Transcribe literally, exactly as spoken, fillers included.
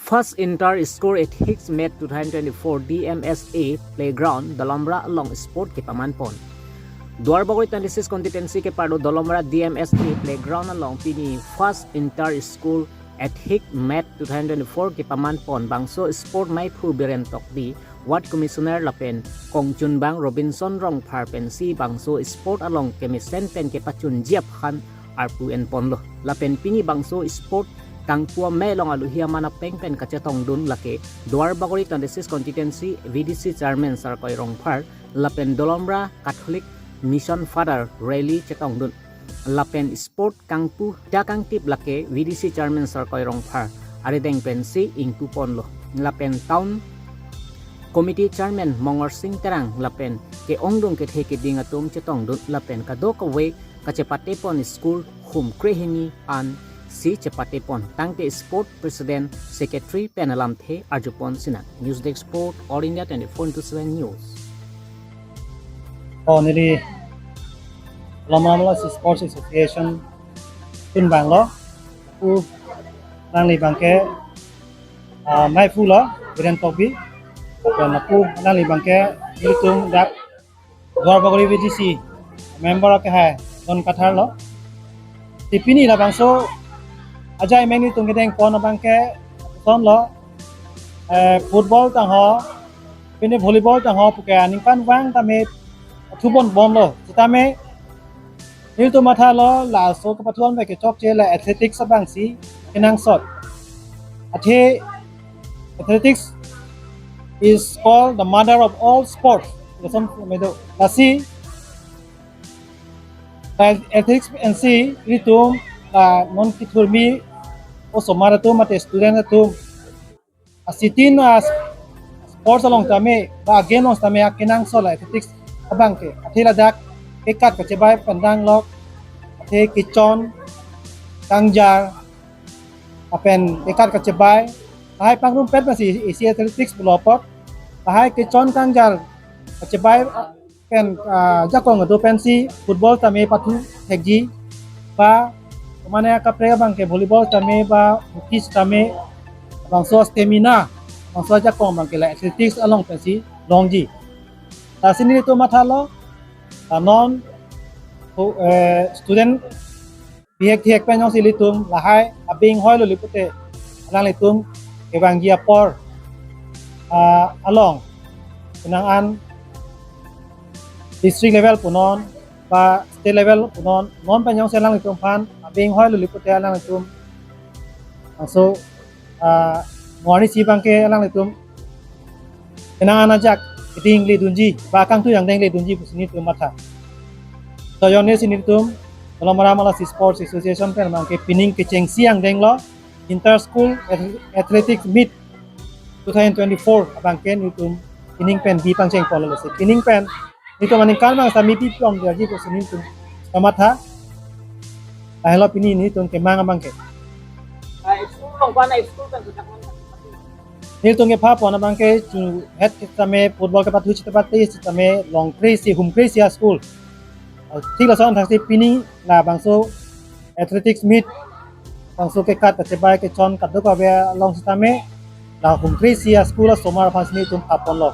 First Inter School Ethics Meet two thousand twenty-four D M S A Playground Dolamara along sport kepaman pon. Duarbagori twenty-six constituency keparlo Dolamara D M S A Playground along pini First Inter School Ethics Meet two thousand twenty-four kepaman pon. Bangso sport maiphu Biren Tokbi, Ward Commissioner lapen kongchunbang Robinson Rongphar pensi bangso sport along kemesen pen kepachunji aphan arpu en ponlo. Lapen pini bangso sport kangpu amei along aluhi aman apeng pen kachetongdun lake Duarbagori twenty-six constituency V D C chairman Sarkoi Rongphar lapen Dolamara Catholic Mission Father rally chetongdun. Lapen sport kangpu ta kangtip lake V D C chairman Sarkoi Rongphar arideng pensi ingpu ponlo. Lapen town committee chairman Mongor Sing Terang lapen ke-ongdung kethe keding atum chetongdun lapen kadokave kachepate pon school hum krehini ansi chepate pon. Tangte sport president, secretary pen alamthe arjupon sinang. News Desk Sport, All India twenty-four into seven News. Oh, neli Dolamara Sports Association tun banglo. Pu nangli bangke, ah, maiphu lo, Biren Tokbi. Lapen pu nangli bangke ilitum dak Duarbagori V D C member ke hai Don Kathar lo. Ti pini labangso ajai meng nelitum kedeng pon abangke son lo, eh, football tangho, pini volleyball tangho puke aningkan vang tame thubon bomlo. Sitame nelitum mathalo laso kepathuan bai kechokche la athletics abangsi kenangsot. Athe athletics is called the mother of all sports. Lason medo. Lasi athletics pensi ilitum, ah, non kethurmi osomar atum mate student atum asitin, ah, sports along tame ba game along tame akenangsot la athletics abangke. Athe ladak kekat kachebai pen danglok, athe kechon kangjar lapen kekat kachebai, lahai pangrumpet masi isi athletics pulo apot, lahai kechon kangjar kachebai pen, ah, jakong ado pensi football tame pathu thekji ba mane akaprek abangke volleyball tame ba hockey tame bangso stamina, bangso jakong abangke la athletics along pensi longji. Lasi nelitum mathalo, ah, non, eh, student bihek thihek pen jongsi ilitum lahai abing hoi lo lipute alanglitum kevangji apor, ah, along penang an district level punon ba state level punon, non pen jongsi alanglitum aphan abing hoi lo lipute alanglitum. So, ah, mo arnisi abangke alanglitum penang an ajak keding le dunji ba kangtui angdeng le dunji pusi nelitum matha. To jongsi nelitum Dolamara Sports Association pen abangke pining kechengsi angdeng lo Inter School Ath-, Athletics Meet two thousand twenty-four abangke nelitum pining pen bi pangcheng ponlo. Lasi pining pen nelitum aningkan abang sami pi pong dia ji pusi nelitum kamatha. Lahelo pini nelitum kemang abangke. Ah, school along ba na school kan sudah kan. Nelitum kepha pon abangke chu het sitame football kepathu sitame sitame long kre-isi hum kre-isi a-school. Ah, thik lason thaksi pini labangso athletics meet, bangso kekat kachebai kechon kadokave along sitame la hum kre-isi a-school asomar aphan si nelitum pha ponlo.